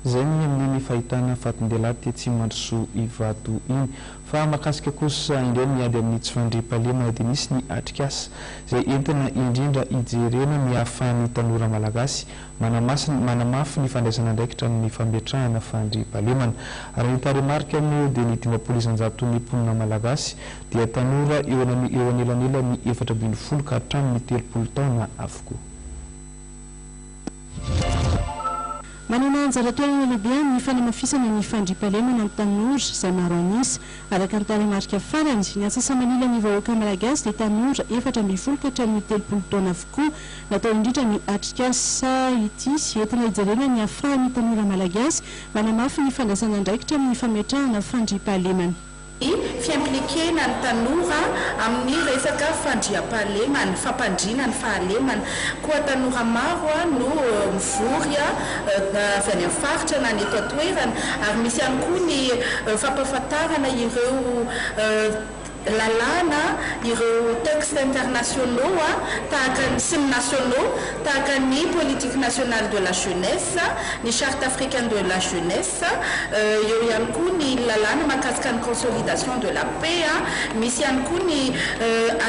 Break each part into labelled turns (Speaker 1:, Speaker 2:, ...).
Speaker 1: Izay ny amin'iny fahitana fatin-dehilahy tetsy Mandrosoa Ivato iny. Fa mahakasika kosa indray ny ady amin'ny tsy fandriampahalemana dia nisy ny atrikasa izay entina indrindra hijerena ny hahafahan'ny tanora malagasy manamasina manamafy ny fandraisana andraikitra amin'ny fametrahana fandriampahalemana. Raha ny tarehimarika moa dia ny 50% ny mponina malagasy dia tanora eo eo anelanelan'ny 14 ka hatramin'ny 30 taona avokoa.
Speaker 2: Manana anjara toerana lehibe amin'ny fanamafisana ny fandriampahalemana ny tanora, izay maro an'isa. Araka ny tarehimarika farany, ny antsasa-manilan'ny vahoaka malagasy dia tanora 14 ka hatramin'ny 30 taona avokoa. Natao indrindra ny atrikasa ity, entina hijerena ny hahafahan'ny tanora malagasy manamafy ny fandraisana andraikitra amin'ny fametrahana fandriampahalemana.
Speaker 3: Ny fi-impliquer-na ny tanora amin'ny resaka fandriampahalemana, fampandriana ny fahalemana. Koa tanora maro no mivory avy any amin'ny faritra na ny eto an-toerana ary misy ihany koa ny fampahafantarana ireo lalàna, ireo textes internationaux tahaka ny sy ny nationaux tahaka ny politique nationale de la jeunesse, ny charte africaine de la jeunesse. Eo ihany koa ny lalàna mahakasika ny consolidation de la paix. Misy ihany koa ny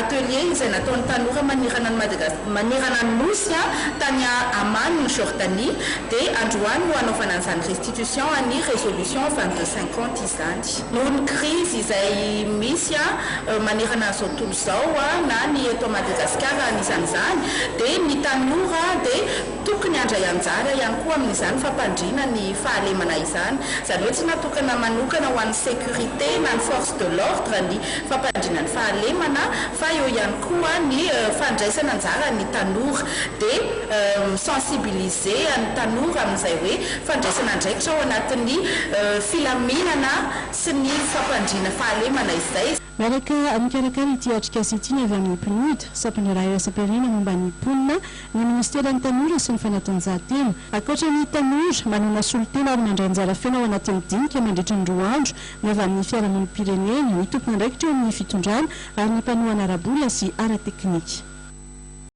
Speaker 3: atelier izay nataon'ny tanora manerana an'i Madagascar, manerana ny Nosy tany Amman, Jordanie. Dia androany no hanaovana an'izany restitution an'ny résolution 2250 izany. Noho ny krizy izay misy manerana an'izao tontolo izao na ny eto Madagasikara anisan'izany dia ny tanora dia Tokony handray anjara ihany koa amin'izany fampandriana ny fahalemana izany. Izany hoe tsy natokana manokana ho an'ny sécurité na ny force de l'ordre ny fampandriana ny fahalemana fa eo ihany koa ny fandraisana anjara ny tanora. Dia mi-sensibiliser ny tanora amin'izay hoe fandraisana andraikitra ao anatin'ny filaminana sy ny fampandriana fahalemana izay.
Speaker 2: Miaraka mikarakara ity atrikasa ity ny avy amin'ny PNUD, sampandraharaha iraisam-pirenena momba ny mponina, ny Minisiteran'ny Tanora sy ny Fanatanjahantena. Ankoatra ny tanora, manana solontena ary mandray anjara feno ao anatin'ny dinika mandritra ny roa andro ny avy amin'ny fiarahamonim-pirenena, ny tompon'andraikitra eo amin'ny fitondrana ary ny mpanohana ara-bola sy ara-teknika.